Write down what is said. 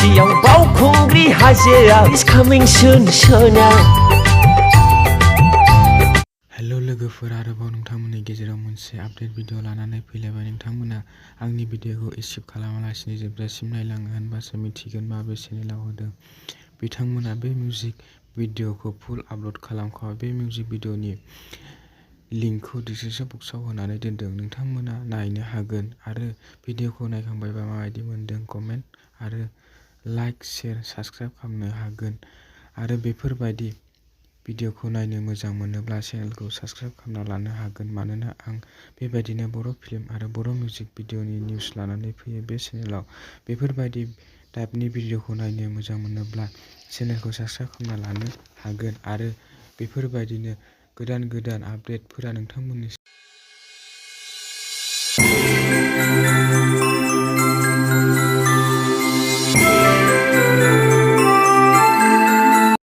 खाथियाव बावखुंग्रि हाजोआ is coming soon now। Hello लोगोफोर, आरोबाव नोंथांमोननि गेजेराव मोनसे आपडेट भिडिअ लानानै फैलायबाय। नोंथांमोना आंनि भिडिअखौ स्किप खालामालासिनो जोबजासिम नायलाङो होनबासो मिथिगोन माबे चेनेलाव होदों। बिथांमोना बे मिउजिक भिडिअखौ फुल आपल'ड खालामखाबाय। बे मिउजिक भिडिअनि लिंकखौ डिसक्रिप्शन बक्सआव होनानै दोनदों, नोंथांमोना नायनो हागोन। आरो भिडिअखौ नायखांबायबा माबायदि मोनदों कमेन्ट आरो लाइक, शेयार, साबस्क्राइब खालामनो हागोन। आरो बेफोरबायदि भिडिअखौ नायनो मोजां मोनोब्ला चेनेलखौ साबस्क्राइब खालामना लानो हागोन, मानोना आं बेबायदिनो बर' फिल्म आरो बर' मिउजिक भिडिअनि निउस लानानै फैयो बे चेनेलाव। बेफोरबायदि टाइपनि भिडिअखौ नायनो मोजां मोनोब्ला चेनेलखौ साबस्क्राइब खालामना लानो हागोन। आरो बेफोरबायदिनो गोदान गोदान आपडेटफोरा नोंथांमोननि